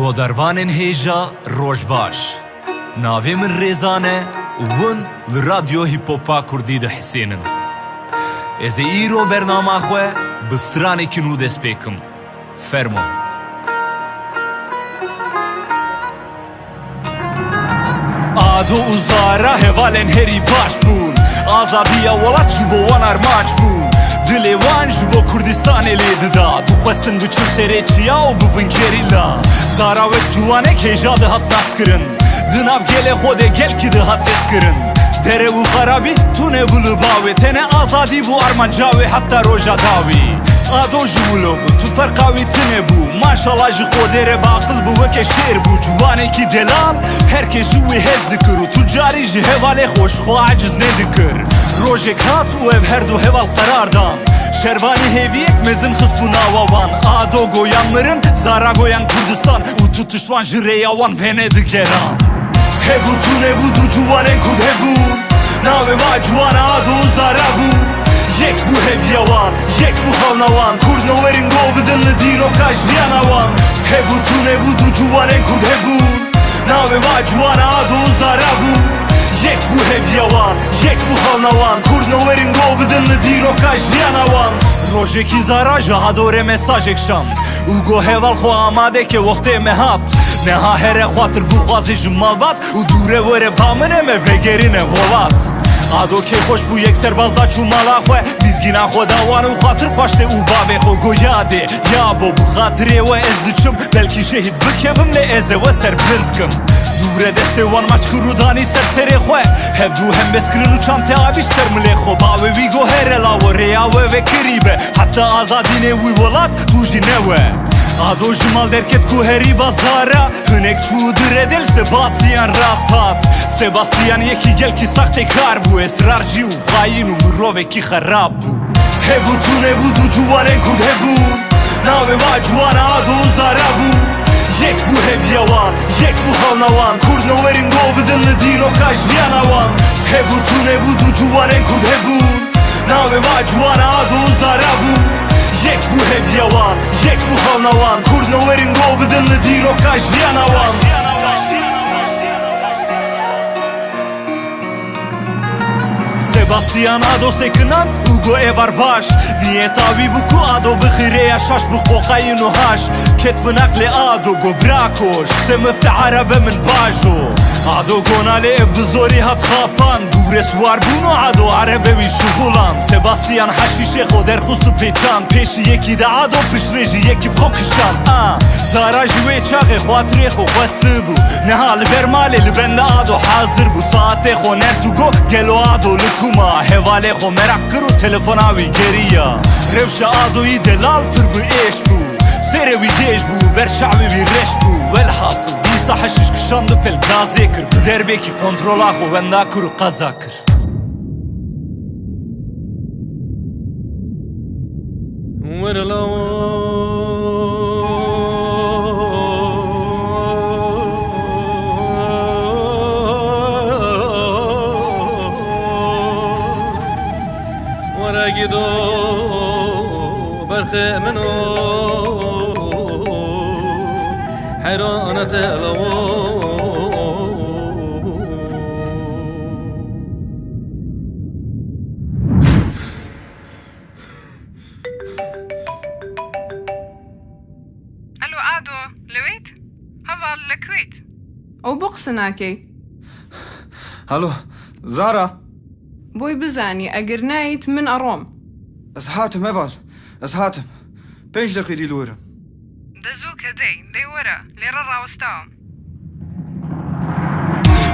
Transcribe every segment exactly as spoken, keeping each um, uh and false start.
Godarvanên hêja, roj baş. Navê min Rêzan e û hûn li Radyo Hip Hopa Kurdî dihisênin. Ez ê îro bernama xwe bi stranekî nû dest pê kim. Fermo. Ado û Zara hevalên herî baş bûn. Azadiya welat ji bo wan armanc bû. Dilê wan ji bo Kurdistanê lê dida. Dixwestin biçin serê çiya û bibin gerîla. Zara wek ciwanek hêja dihat naskirin. Di nav gelê xwe de gelkî dihat hezkirin. Dere û xerabî tune bû li ba wê. Tenê azadî bû armanca wê heta roja dawî. Ado ji wilo bû, tu ferqa wî tune bû. Maşala ji Xwedê re bi aqil bû, weke şêr bû. Ciwanekî delal, her kes ji wî hez dikir û tu carî ji hevalê xwe ji xwe aciz nedikir. Rojek hat û ev her du heval qerar dan. Şervanî hêviyek mezin xistbû nava wan. Ado goyan mirin, Zara goyan Kurdistan û tu tişt wan ji rêya wan venedigeran. Hebû tune bû, du ciwanên Kurd hebûn. Navê va ciwana Ado û Zara bû. Yek bû heviya wan, yek bû xewna wan. Kurd newerin go bidin li dîroka jiyana wan. Hebû tune bû, du ciwanên Kurd hebûn. Navê va ciwana Ado û Zara bû. Yek bû heviya wan, yek bû xewna wan. Kurd newerin go bidin li dîroka jiyana wan. Rojekî Zara ji Ado re mesajek şand û go heval xwe amade ke wextê me hat. Neha here xwatir bû xwazê ji malbat û dûre were ba min e me vegerîne welat. Ado kêfxweş bû, yek serbaz da çû mala xwe. Mîzgîna xwe da wan û xatir xwaştê û bavê xwe go yadê. Yabo, bi xatirê we ez diçim, belkî şehîd bikevim, lê ez ê we ser bilind kim. Dûre destê wan maç kir û danî ser serê xwe. Hevdû hembêz kirin û çantê avî ji ser milê xwe. Bavê wî go here lawo, rêya we vekirî be. Heta azadînê wî welat, tu jî newe. Ado ji mal derket ku herî ba Zara. Hinek çû dire dil Sebastian rast hat. Sebastian yekî gelkî saxtekar bû, esrarcî û xayîn û mirovekî xerab bû. Hebû tune bû, du ciwanên Kurd hebûn. Navê va ciwana Ado û Zara bû. Yek bû heviya wan, yek bû xewna wan. Kurd newerin go bidin li dîroka jiyana wan. Hebû tune bû, du ciwanên Kurd hebûn. Navê va ciwana Ado û Zara bû. Yek bû heviya wan, yek bû xewna wan. Kurd newerin go bidin li dîroka jiyana wan. Sebastian Ado sekinan û go evar baş. Niyeta wî bû ku Ado bixirê ya şaş bi qoqayîn û haş. Ket bin aqlê Ado go brako, şte mifte erebe min bajo. Ado gona lê ev bi zorî hat xapan. Dûre siwar bûn û Ado erebe wî şixulan. Sebastian heşîşê xwe derxist û pêçan. Pêşî yekî de Ado piştre jî yekî bi xwe kişan. A, Zara ji wê çaxê xwatirê xwe xwestibû. Niha li ber malê li benda Ado hazir bû. Saetê xwe nert û got, gelo Ado li ku ma? Hevalê xwe meraq kir û telefona wî geriya. Rewşa Adoyî delal pir bi êş bû. Serê wî gêj bû, ber çavê wî reş bû. Welhasil, dîsa heşîş kişand û pêl gazê kir. Bi derbekî kontrola xwe wenda kir û qeza kir. Were lawo, were gido berxê min o, heyranete lawo. Alo, Ado, li wêt? Heval, li ku wêt? Ew bo qise nakey. Alo, Zara. Boy bizanî, eger nayît, min erom. Ez hatim, heval, ez hatim. Pênc deqî dî li wir im. De zû ke dey, dey were, lê re rawestawim.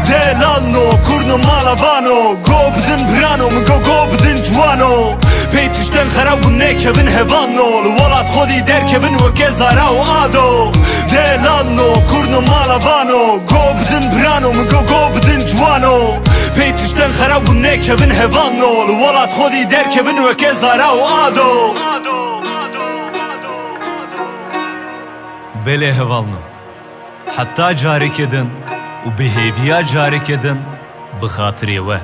Delal no, kurno mala vano, go bidin birano, min go, go bidin ciwano. Pê tiştên xerab hûn nekevin hevalno, li welat xwedî derkevin weke Zara û Ado. Delal no, kurno mala vano, go bidin birano, min go, go bidin ciwano. Pê tiştên xerab hûn nekevin hevalno, li welat xwedî derkevin weke Zara û Ado. Belê hevalno. Heta careke din û bi hêviya careke din bi xatirê we.